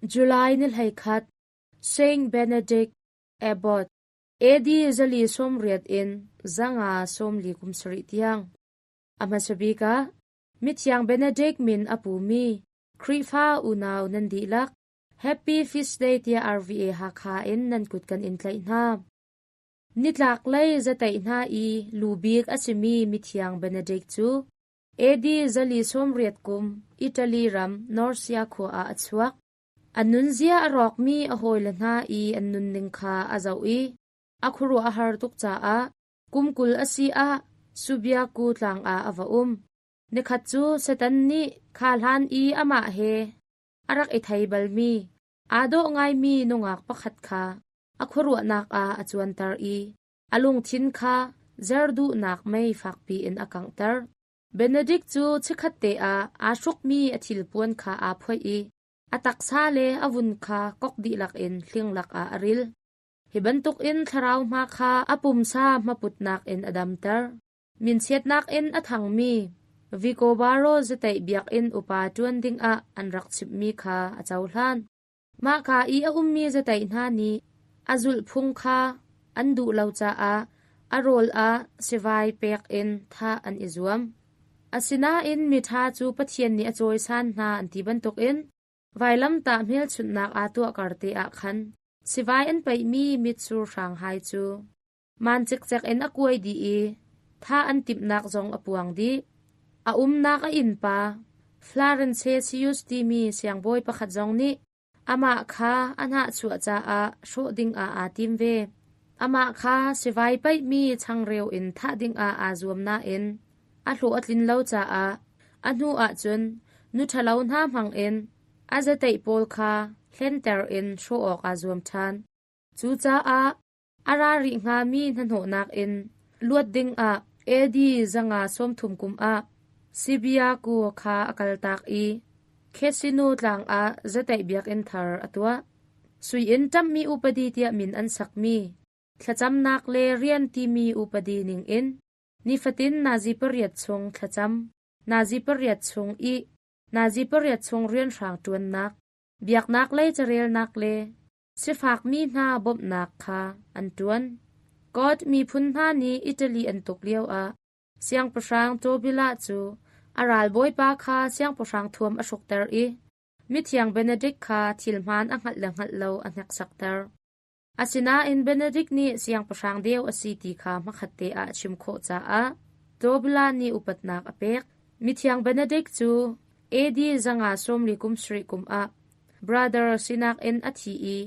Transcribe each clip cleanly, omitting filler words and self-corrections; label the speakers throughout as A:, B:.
A: July ni 11, Saint Benedict Abbot, AD 490 in 547 tiang. A hmasa bik ah Mithiang Benedict min a pumi Khrihfa unau nan dihlak Happy Feast Day tiah RVA Hakha in nan kut kan in tlaih hna. Nitlak lei zateih hna i lu bik a simi Mithiang Benedict cu AD 490 kum Italy ram Norcia khua ah a chuak. A nunzia a rawkmi a hawile hna i an nunning kha a zoh i a khuaruah a har tuk caah kum 20 a si ah Subiaco tlang ah a va um. Nikhat cu Satan nih kha hlan i amah he a rak i thei balmi, aa dawh ngaimi nungak pakhat kha a khuaruahnak ah a cuanter i a lungthin kha zer duhnak mei fakpi in a kanghter. Benedict cu chikkhatte ah aa hrukmi a thilpuan kha aa phoih i a taksa le a vun kha kok dihlak in hling lakah a ril. Hi bantukin thlarau hma kha a pumsa hmaputnak in a damter. Minchiatnak in a thangmi Vicovaro zateih biakinn upa ṭuan dingah an rak chimhmi kha a cohlan. Mahka i a ummi zateih hna nih a zulhphung kha an duh lo caah a rawl ah sivai pek in thah an i zuam. Asinain miṭha cu Pathian nih a cawisan hna an ti bantukin vailamtah hmelchunhnak aa tuah kar te ah khan sivai an paihmi mitsur hrang hai cu man cikcek in a kuai dih i thah an timhnak zong a puang dih. A umnak a innpa Florentius timi siangbawi pakhat zong nih amah kha a hnahchuah caah hrawh dingah aa tim ve. Amah kha sivai paihmi changreu in thah dingah aa zuam nain a hlawh a tlin lo caah a hnu ahcun nu ṭhalo hna hmangin a zateih pawl kha hlenter in hrawh awk aa zuam ṭhan. Cucaah A ra rih hngami hnahnawhnak in luat dingah AD 530 kum ah Sibiaku kha a kaltak i Khesino tlang ah zateih biakinn thar a tuah. Sui in ṭamhmi upadi tiah min an sakmi thlacamnak le rian timi upadi ningin nifatin nazi pariat chung thlacam, nazi pariat chung ih, nazi pariat chung rianhrang ṭuannak, biaknak lei carelnak le Sifakmi hna bawmhnak kha an ṭuan. God miphun hna nih Italy an tuk lioah Siangpahrang Tobila cu a ralbawipa kha siangpahrang thuam a hrukter i mithiang Benedict kha thil hmaan a hngalh le hngalh lo a hneksakter. Asinain Benedict nih siangpahrang deu a si ti kha hmakhatte ah a chim khawh caah Tobila nih upatnak a pek. Mithiang Benedict cu AD 547 kum ah Brother sinak in a thi i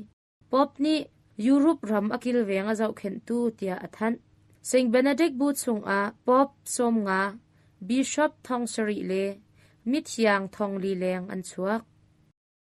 A: Pope nih Europe ram a kilveng a zohkhenhtu tiah a thanh. Saint Benedict bu chungah Pope 50, Bishop 7,000 le mithiang 4,000 leng an chuak.